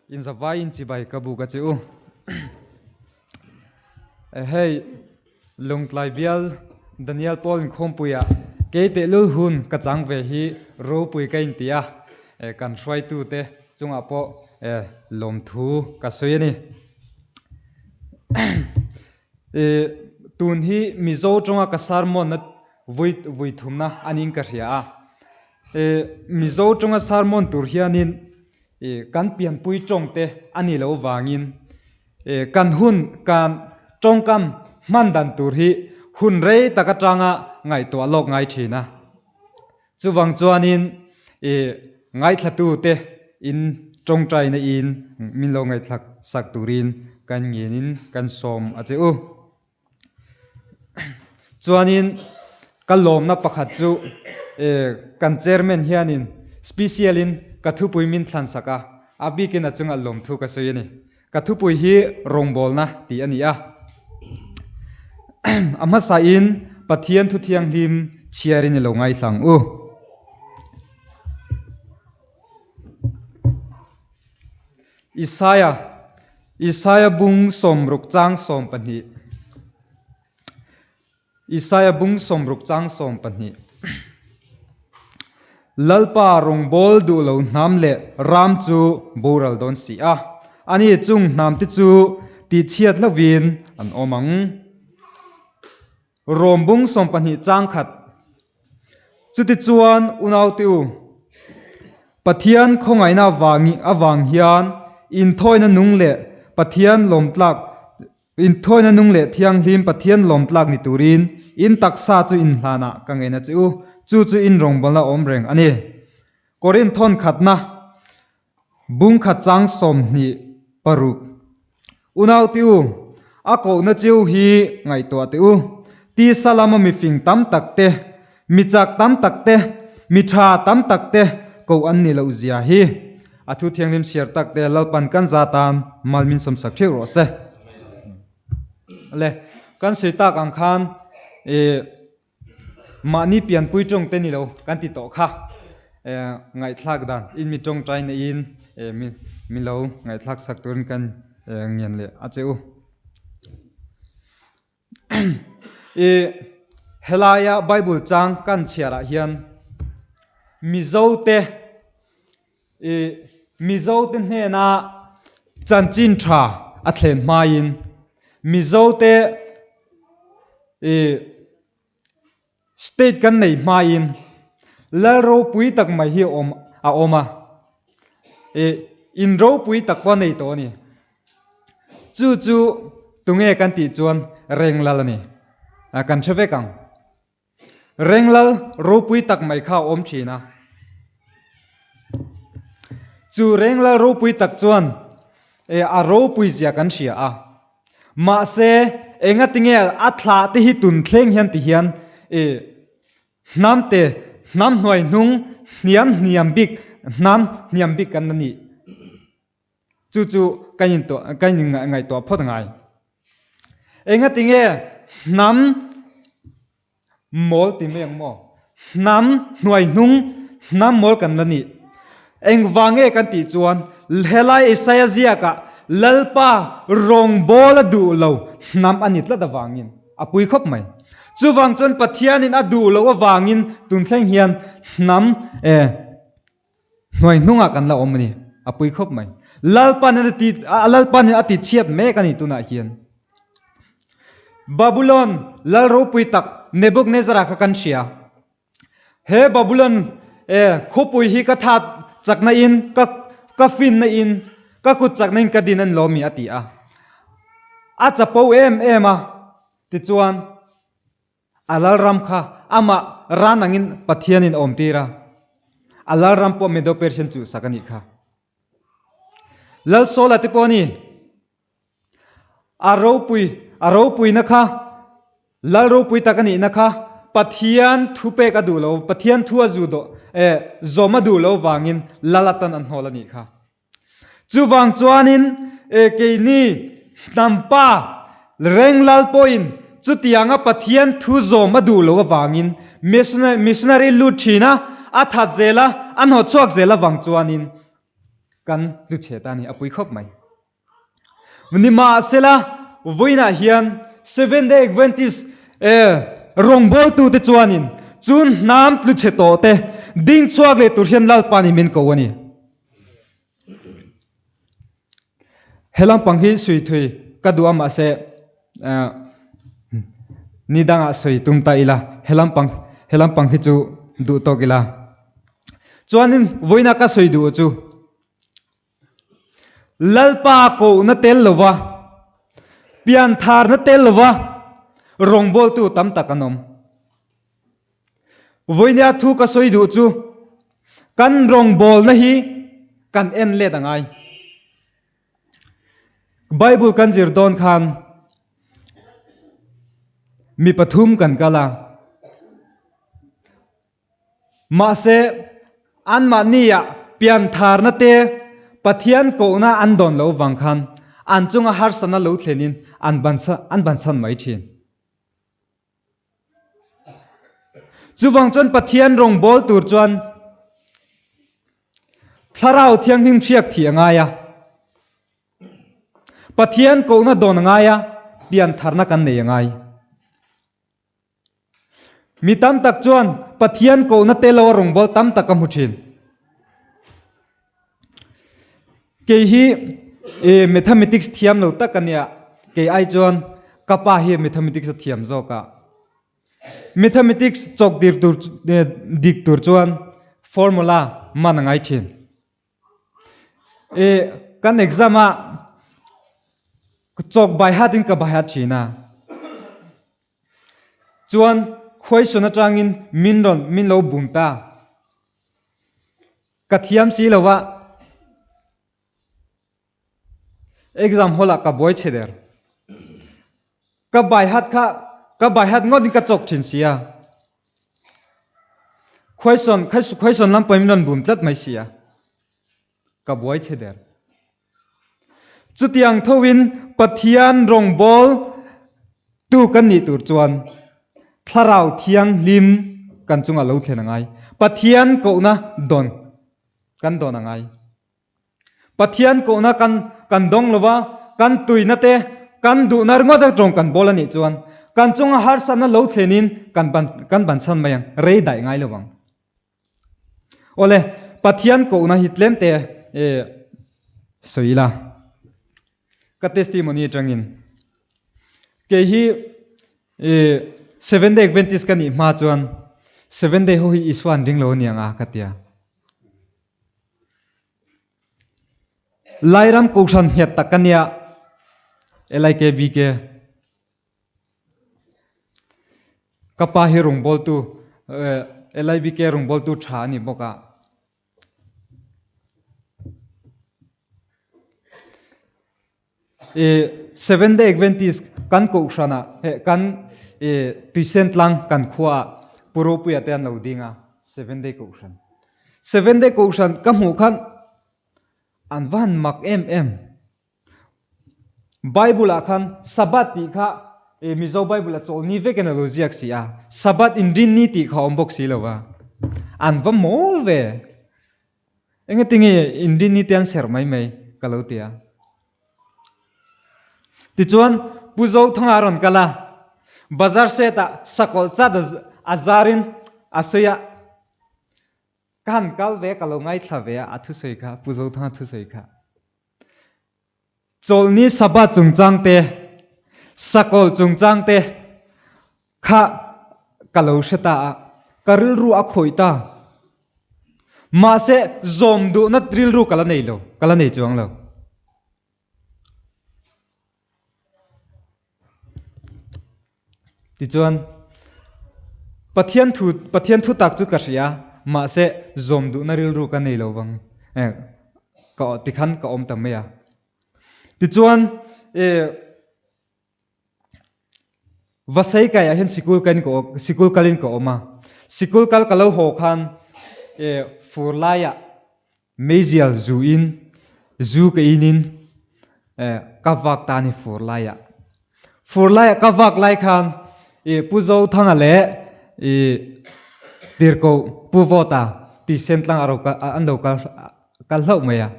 In zavai in chibai ka buk a che u. Hei Lungtlai bial Daniel Paul inkhawmpuia kei tehlul hun ka chang ve hi ropui ka inti a, kan hruaitute chungah pawh lawmthu ka sawi a ni. Tun hi Mizo tawnga ka sermon na vui vui thumna a niin ka hria a. Mizo tawnga sermon tur hianin kan pianpui tawng te a ni loh vangin kan hun kan tawngkam hman dan tur hi hun rei tak atanga ngaihtuah lawk ngai thin a. Chuvang chuanin ngaithlatute in tawngtaina in min lo ngaihthlak sak turin kan ngenin kan sawm a che u. Chuanin ka lawmna pakhat chu kan chairman hianin special in ka thupui min thlan sak a, a bikin a chungah lawmthu ka sawi a ni. Ka thupui hi rawngbawlna tih a ni a. A hmasain Pathian thu thianghlim chhiarin i lo ngaithlang u. Isaia, Isaia bung sawmruk chang 12. Isaia bung 60 chang 12. Lalpa rawngbâwl duh lo hnam leh ram chu boral dawn si a, ani chung hnamte chu tihchhiat hlauhin an awm ang. Rom bung 12 chang khat. Chutichuan unaute u, Pathian khawngaihna avang hian inthawina nung leh Pathian lawmtlak inthawina nung leh thianghlim Pathian lawmtlak ni turin in taksa chu inhlanah ka ngeina che u, chu chu in rawngbawlna awm reng a ni. Korinth thawn khatna Bung khat chang 26. Unaute u, a kohna cheu hi ngaihtuah teh u. Tisa lama mifing tam tak te, mi chak tam tak te, mi tha tam tak te koh an ni loh zia hi. A thu thianghlim chhiar tak te Lalpan kan za tan mal min sawmsak theuh rawh se. Le, kan sawi tak ang khan i Mahni pianpui tawng te ni lo kan ti tawh kha. Ngaihthlak dan in mi tawngtai neiin mi lo ngaihthlak sak turin kan ngen leh a che u. I helaia Bible chang kan chhiarah hian Mizote i Mizote hnena chanchin tha a thlen hmain Mizote i state kan nei hmain lal ropui tak mai hi awm a awm a, i in ropui tak pawh a nei tawh a ni. Chu chu tunge kan tih chuan Renglal a ni, kan hre vek ang. Renglal ropui tak mai kha a awm thin a. Chu Renglal ropui tak chuan e a ropui zia kan hria a. Mahse engatinge a thlah te hi tun thleng hian ti hian e hnam te hnam hnuai hnung hniam hniam bik hnam hniam bik kan la nih. Chu chu kan in tuah kan in ngaihtuah phawt ngai. Engatinge hnam mawl ti mai ang maw? Hnam hnuai hnung hnam mawl kan la nih. Engvang nge kan tih chuan helai Isaia ziakah Lalpa rawngbâwl a duh lo hnam a ni tlat avangin a pui khawp mai. Chuvang chuan Pathianin a duh loh avangin tun thleng hian hnam eh Hnuai hnungah kan la awm a ni, a pui khawp mai. Lalpan a ti, Lalpan a ti chhiat mek a ni tunah hian. Babulon lal ropui tak Nebuchadnezzar kha kan hria. He Babulon eh khawpui hi ka that chakna in, ka ka finna in, ka kut chakna in ka din an lawm mi a ti a. A chapo em em a, tichuan A lalram kha amah ran angin Pathianin a awmtir a, a lalram pawh Medo-Persian chuhsak a nih kha. Lal Saula te pawh a ni. A ropui, a ropuina kha, lal ropui tak a nihna kha Pathian thupek a duh lo, Pathian thu a zu dawh, eh, zawm a duh lo vangin lal atan an hnawl a nih kha. Chuvang chuanin e keini hnampa Renglal pawhin chutianga Pathian thu zawm a duh loh avangin missionary lut thin a, a that zel a, a hnawt chhuak zel avang chuanin. Kan tlu chhe ta a ni, a pui khawp mai. Nimahsela, vawiinah hian Seventh Day Adventist rawngbawltute chuanin chu hnam tlu chhe tawhte ding chhuak leh tur hian Lalpa nih min ko a ni. He lampang hi sui thui ka duh a mahse ni dangah sawi tum ta ila he lampang he lampang hi chu duh tawk ila. Chuanin vawiina ka sawi duh chu Lalpa kohna tel lova piantharna tel lova rawngbawltu tam tak an awm. Vawinia thu ka sawi duh chu kan rawngbawlna hi kan en let a ngai. Bible kan zir dawn khan mi pathum kan kal a. Mahse, anmahnia piantharna te Pathian kohna an dawn loh vang khan an chunga harsatna lo thlenin an bansan mai thin. Chuvang chuan Pathian rawngbâwl tûr chuan Thlarau Thianghlim hriak thih a ngai a. Pathian kohna dawn a ngai a, piantharna kan nei a ngai. Mi tam tak chuan Pathian kohna te lo a rawngbâwl tam tak ka hmu ṭhin. Kei hi Mathematics thiam lo tak a nia, kei ai chuan ka pa hi Mathematics a thiam zawk a. Mathematics chawk dir tur dik tur chuan formula man a ngai ṭhin. Kan exam a chawk bai hat in ka bai hat ṭhin a. Chuan question aṭangin min rawn min lo bum ta. Ka thiam si lo va, exam hall ah ka buai chhe der. Ka bai hat kha ka bai hat ngawt in ka chawk thin si a. Question question lampang min rawn bum tlat mai si a. Ka buai chhe der. Chutiang thoin Pathian rawngbâwl tu kan nih tur chuan Thlarau Thianghlim kan chungah lo thlen a ngai. Pathian kohna dawn kan dawn a ngai. Pathian kohna kan kan dawng lo va, kan tuina te, kan duhna ringawt a tawng kan bawl a nih chuan kan chunga harsatna lo thlenin kan ban kan bansan mai ang, rei daih ngai lo vang. Awle, Pathian kohna hi tlem te sawi ila. Ka testimony atangin kei hi Seventh Day Adventist ka nih hma chuan Seventh Day ho hi Isua an ring lo aniang a ka tia. Lairam Kohhran nghet tak ka nia LIKBK. Ka pa hi rawngbawltu LIBK rawngbawltu tha a ni bawk a. Seventh Day Adventist kan kohhranah kan Tuisen tlang kan khuaah Pu Ropuia te an lo ding a Seventh Day kohhran. Seventh Day kohhran ka hmuh khan an va han mak em em. Bible ah khan Sabbath tih kha Mizo Bible ah chawlhni vekin a lo ziak si a, Sabbath inrinni tih kha a awm bawk si lo va, an va mawl ve. Engatinge inrinni te an serh mai mai ka lo ti a. Tichuan Pu Zothanga a rawn kal a, bazar set ah sakawlh chat a zarin a sawi a, ka han kal ve a ka lo ngaithla ve a, a thusawi kha Pu Zothanga thusawi kha. Chawlhni Sabbath chungchang te, Sakawlh chungchang te kha ka lo hre ta a, ka rilru a khawih ta. Mahse, zawm duhna rilru ka la nei lo, ka la nei chuang lo. Tichuan, Pathian thu Pathian thu tak chu ka hria, mahse zawm duhna rilru ka nei lo vang ka tikhan ka awm ta mai a. Tichuan, Vasai kaiah hian sikul kalin ka sikul kalin ka awm a. Sikul kal ka lo haw khan fur laiah Meizial zu in zu ka in in ka vak ta a ni fur laiah. Fur laiah ka vak lai khan i Pu Zothanga leh i Tirhkoh Pu Vawta tih Sentlang a ro an lo kal kal hlauh mai a.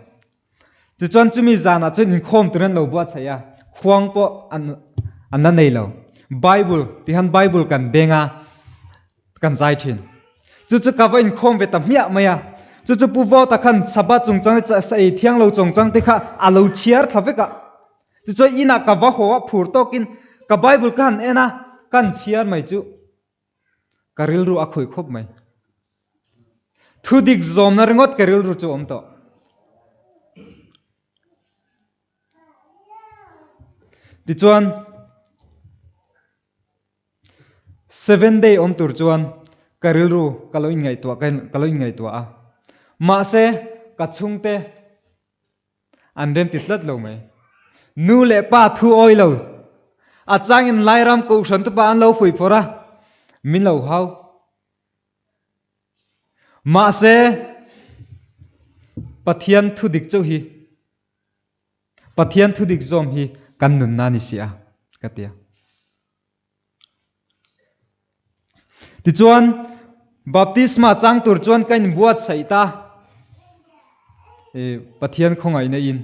Tichuan chumi zanah chuan inkhawm turin an lo buatsaih a, khuang pawh an an la nei lo. Bible tihan Bible kan beng a, kan zai thin. Chu chu ka va inkhawm ve ta hmiah mai a. Chu chu Pu Vawta khan Sabbath chungchang te sa ei thiang lo chungchang te kha a lo chhiar thla vek a. Tichuan inah ka va haw a, phur tawkin ka Bible ka han en a, ka han chhiar mai chu ka rilru a khawih khawp mai. Thudik zawmna ringawt ka rilru chu a awm tawh. Tichuan Seven day awm tur chuan ka rilru ka lo inngaihtuah ka lo inngaihtuah a. Mahse ka chhungte An rem ti tlat lo mai. Nu leh pa thu awi lo. A changin Lairam Kohhran tupa an lo fuih phawrh a, min lo hau. Mahse, Pathian thu dik chauh hi, Pathian thu dik zawm hi kan nunna a ni si a, ka ti a. Tichuan, baptisma chang tur chuan ka inbuatsaih ta. Pathian khawngaihna in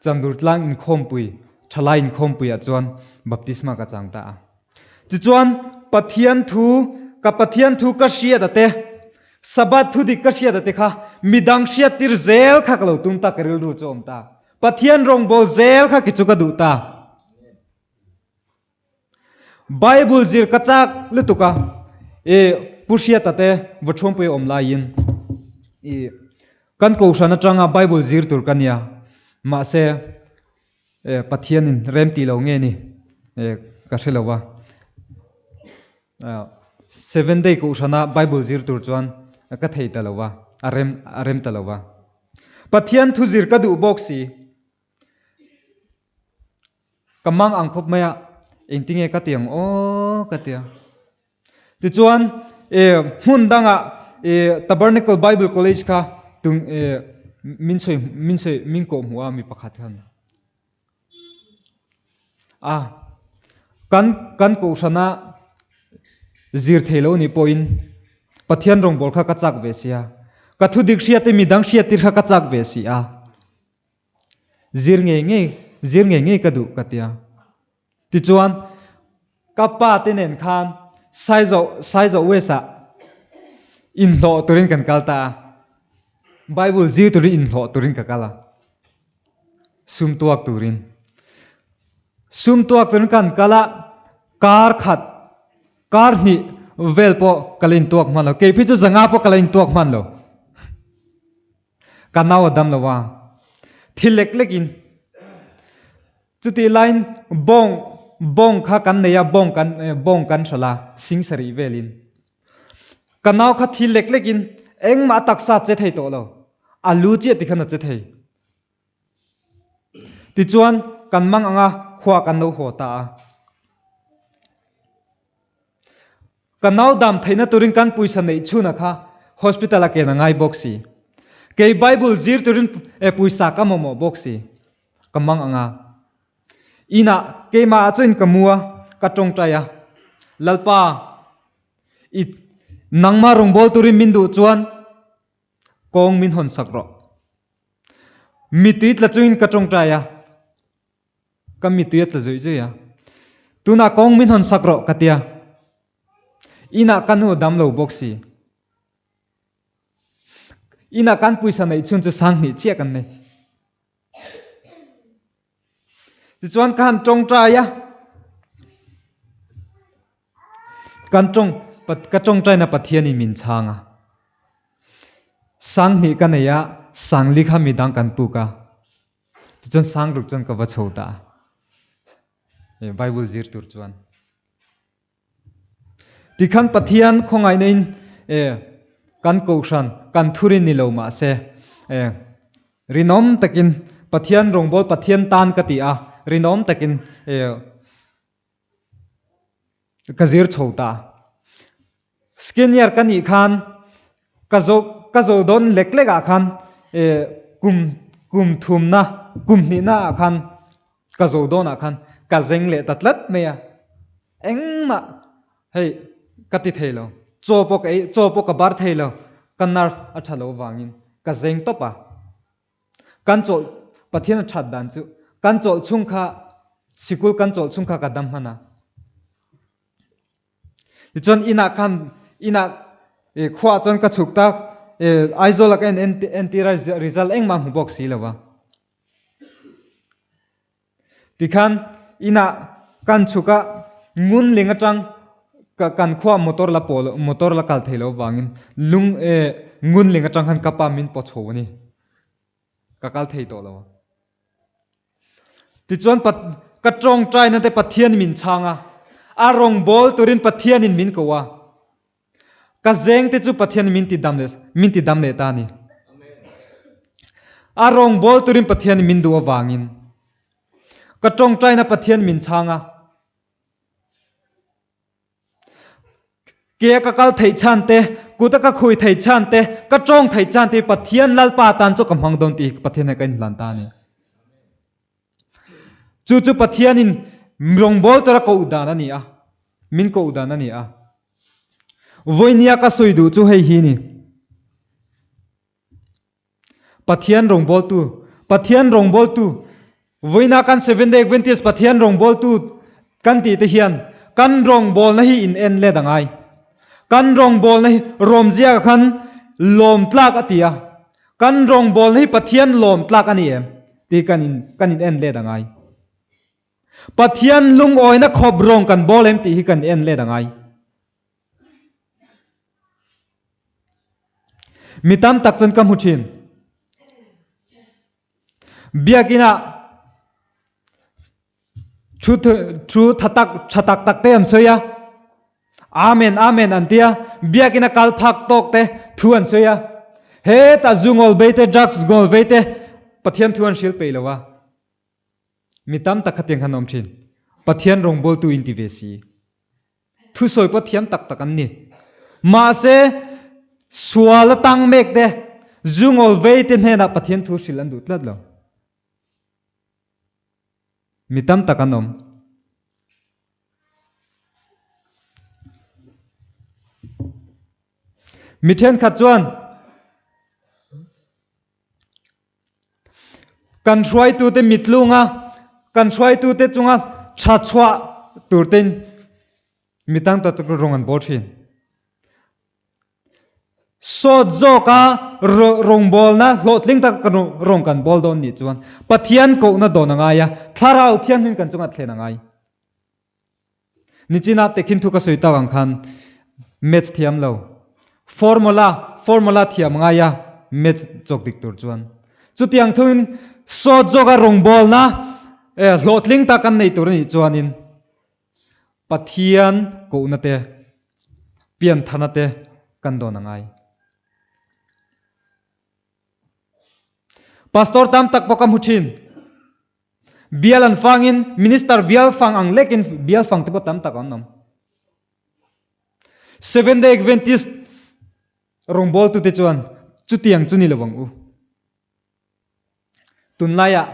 Chamdur tlang inkhawmpui, thalai inkhawmpuiah chuan baptisma ka chang ta a. Tichuan, Pathian thu, ka Pathian thu ka hriat a te, Sabbath thu dik ka hriat a te kha midang hriattir zel kha ka lo tum ta, ka rilru chu a awm ta. Pathian rawngbâwl zel kha ki chu ka duh ta. Bible zir ka chak lutuk a, i Pu Hriata te Vawṭhuampui a awm laiin i kan kohhran atanga Bible zir tur ka nia, mahse e Pathianin rem tih lo nge ni e ka hre lo va. Seven day kohhrana Bible zir tur chuan ka thei ta lo va, a rem a rem ta lo va. Pathian thu zir ka duh bawk si. Ka mang ang khawp mai a, engtinge ka ti ang aw ka ti a. Tichuan e hmun dangah e Tabernacle Bible College kha tung e min sawi min sawi min kawh hmuh a mi pakhat khan. A kan kan kohhrana zir thei lo nih pawhin Pathian rawngbâwl kha ka chak ve si a, ka thudik hriat te midang hriattir kha ka chak ve si a. Zir ngei ngei, zir ngei ngei ka duh ka ti a. Tichuan, ka pa te nen khan Saizawh, Saizawh West ah inhlawh turin kan kal ta a. Bible zir turin inhlawh turin ka kal a. Sum tuak turin. Sum tuak turin kan kal a, kar khat, kar hnih vel pawh ka la intuak hman lo. Kei phei chu zanga pawh ka la intuak hman lo. Ka nau a dam lo a, thil lek lek in chutih laiin bawng bawng kha kan nei a, bawng kan bawng kan hralh a, sing sarih velin. Ka nau kha thil lek lek in engmah a taksa a che thei tawh lo, a lu chiah tikhan a che thei. Tichuan kan mang anga khua kan lo haw ta a. Ka nau dam theihna turin kan puisa neih chhuna kha hospital a ken a ngai bawk si. Kei Bible zir turin e puisa ka mamawh bawk si. Ka mang anga. Inah keimah ah chuan ka mu a, ka tawngtai a. Lalpa, i nangmah rawngbâwl turin min duh chuan kawng min hawn sak rawh. Mittui tla chungin ka tawngtai a. Ka mittui a tla zuih zuih a. Tunah kawng min hawn sak rawh ka tia. Inah ka nu a dam lo bawk si. Inah kan puisa neih chhun chu sanghnih chiah kan nei. Tichuan ka han tawngtai a. Kan tawng ka tawngtaina Pathianin min chhang a. Sanghnih ka nei a, sangli kha midang kan puk a. Tichuan sang ruk chuan ka va chho ta a, Bible zir tur chuan. Tikhan Pathian khawngaihna in kan kohhran kan thurin ni lo mahse rinawm takin Pathian rawngbâwl Pathian tan ka ti a, rinawm takin Ka zir chho ta. Senior ka nih khan ka zo ka zo dawn lek lek ah khan eh kum kum thumna kum hnihna ah khan ka zo dawn ah khan ka zeng leh ta tlat mai a. Engmah hei ka ti thei lo. Chaw pawh ka ei chaw pawh ka bar thei lo. Ka nerve a tha lo vangin ka zeng tawp a. Kan chawlh. Pathian a that dan chu kan chawlh chhung kha sikul kan chawlh chhung kha ka dam hman a. Tichuan inah khan inah khuaah chuan ka chhuk ta Aizawl ah ka en entir a result engmah hmu bawk si lo va. Tikhan inah kan chhuk a ngun ling atang kan khuaah motor la pawh loh motor la kal thei loh avangin lung ngun ling atang khan ka pa min pawt chho a ni. Ka kal thei tawh lo. Tichuan ka tawngtaina te Pathian min chhang a, a rawngbâwl turin Pathianin min ko a. Ka zeng te chu Pathianin min ti dam leh min ti dam leh ta a ni. A rawngbâwl turin Pathianin min duh avangin ka tawngtaina Pathian min chhang a. Ke ka kal theih chhan te, kut a ka khui theih chhan te, ka tawng theih chhan te hi Pathian Lalpa tan chu ka hmang dawn tih hi Pathian hian ka inhlan ta a ni. Chu chu Pathianin rawngbâwl tura koh dan a ni a, min koh dan a ni a. Vawinia ka sawi duh chu hei hi a ni. Pathian rawngbawltu, Pathian rawngbawltu, vawiina kan Seventh Day Adventist Pathian rawngbawltu kan tih te hian kan rawngbawlna hi in en let a ngai. Kan rawngbawlna hi rawmzia khan lawm tlak a ti a, kan rawngbawlna hi Pathian lawm tlak a ni em tih kan in kan in en let a ngai. Pathian lungawina khawp rawng kan bawl em tih hi kan en let a ngai. Mi tam tak chuan ka hmu thin. Biakinn ah thu thu tha tak tha tak tak te an sawi a, Amen Amen an ti a, biakinn a kal phak tawk te thu an sawi a, hetah zu ngawl vei te drugs ngawl vei te Pathian thu an hrilh peih lo a. Mi tam tak khatiang khan an awm thin. Pathian rawngbawltu in ti ve si. Thusawi pawh thiam tak tak an ni. Mahse, sual a tang mek te, zu ngawl vei te hnenah Pathian thu hrilh an duh tlat lo. Mi tam tak an awm. Mi thenkhat chuan Kan hruaitute mitlunga kan hruaitute chunga tha chhuah tur ten mi tang tak tak rawng an bawl thin. Sawt zawka rawngbawlna hlawhtling taka kan rawng kan bawl dawn nih chuan Pathian kohna dawn a ngai a, Thlarau Thianghlim kan chunga thlen a ngai. Nichina tekhin thu ka sawi tak ang khan maths thiam lo formula formula thiam ngai a maths chawk dik tur chuan chutiang thungin sawt zawka rawngbawlna eh hlawhtling tak kan nei tur a nih chuanin Pathian kohna te pianthana te kan dawn a ngai. Pastor tam tak pawh ka hmu thin. Bial an fangin minister bial fang ang lekin bial fang te pawh tam tak an awm. Seventh Day Adventist rawngbawltu te chuan chutiang chu ni lo ang u. Tunlaiah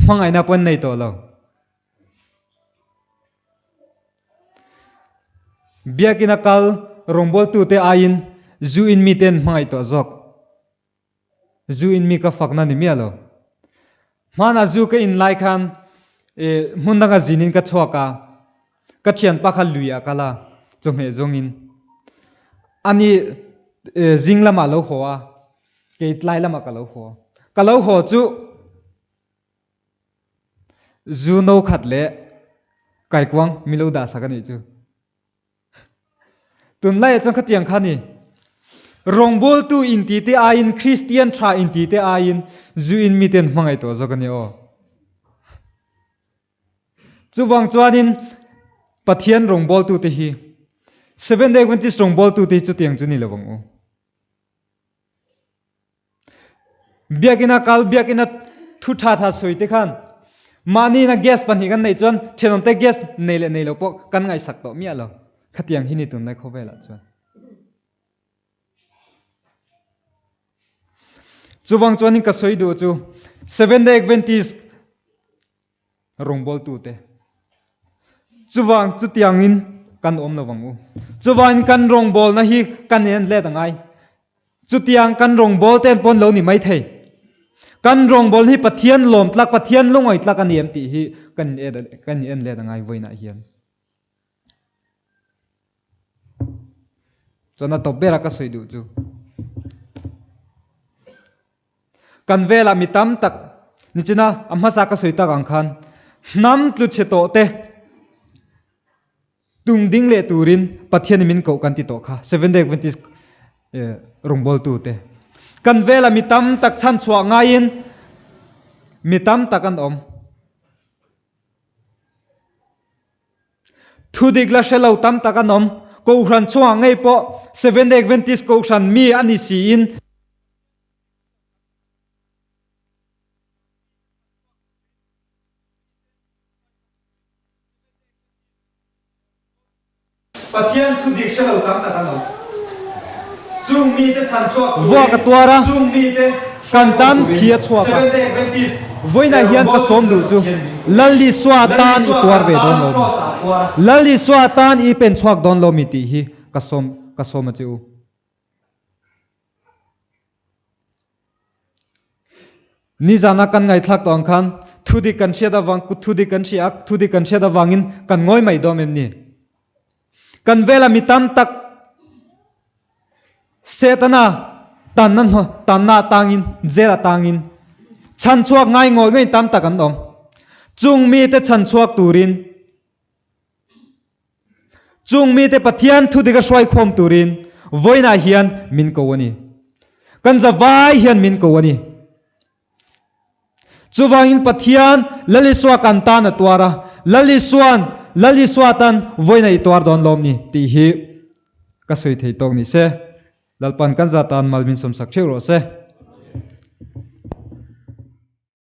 hmangaihna pawh an nei tawh lo. Biakina kal rawngbawltu te aiin zu in mite an hmangaih tawh zawk. Zu in mi ka fakna ni miah lo. Hmanah zu ka in lai khan eh hmun danga zin in ka chhuak a, ka thianpa kha lui ah kal a, chawhmeh zawng in. Ani eh zing lamah a lo haw a, kei tlai lamah ka lo haw. Ka lo haw chu zu no khat leh kaikuang mi lo dah sak a nih chu. Tunlaiah chuan khatiang kha ni. Rawngbawltu inti te aiin Kristian tha inti te aiin zu in miten hmangaih tawh zawk a ni aw. Chuvang chuanin Pathian rawngbawltu te hi Seventh Day Adventist rawngbawltu te hi chutiang chu ni lo ang u. Biakina kal, biakina thu tha tha sawi te khan mahni ina gas pahnih kan neih chuan thenawmte gas nei leh nei lo pawh kan ngaihsak tawh miah lo. Khatiang hi ni tunlai khawvelah chuan. Chuvang chuanin ka sawi duh chu Seventh Day Adventist rawngbawltute. Chuvang chutiangin kan awm lo vang u. Chuvangin kan rawngbawlna hi kan en let a ngai. Chutiang kan rawngbawlte pawn lo ni mai thei. Kan rawngbâwl hi Pathian lawm tlak, Pathian lungawi tlak a ni em tih hi kan kan in en let a ngai vawiinah hian. Chuan a tawp bera ka sawi duh chu. Kan velah mi tam tak nichina a hmasa ka sawi tak ang khan hnam tlu chhe tawh te tung ding leh turin Pathianin min koh kan ti tawh kha Seventh Day Adventist rawngbawltu te. Kan velah mi tam tak chhanchhuah ngaiin mi tam tak an awm. Thudik la hre lo tam tak an awm. Kohhran chungah ngei pawh Seventh Day Adventist Kohhran mi a ni siin. Pathian thudik hre lo tam tak an awm. Chung mite chhan chhuak turin, Vuak a tuar a, chung mite kan tan thi a chhuak a. Vawiinah hian ka sawm duh chu Lal Isua tan i tuar ve dawn lo mi? Lal Isua tan i pen chhuak dawn lo mi tih hi ka sawm ka sawm a che u. Nizana kan ngaithlak tawh ang khan thudik kan hriat avang thudik kan hria a, thudik kan hriat avangin kan ngawi mai dawn em ni? Kan vela mi tam tak Setana tanna tanna atangin jail atangin chhanchhuak ngai ngawih ngawih tam tak an awm. Chung mite chhanchhuak turin Chung mite Pathian thudik a hruaikhawm turin vawiinah hian min ko a ni. Kan zavai hian min ko a ni. Chuvangin Pathian Lal Isua kan tan a tuar a, Lal Isuan Lal Isua tan vawiinah i tuar dawn lawm ni tih hi ka sawi thei tawk ni se. Lalpan kan za tan mal min sawmsak theuh rawh se.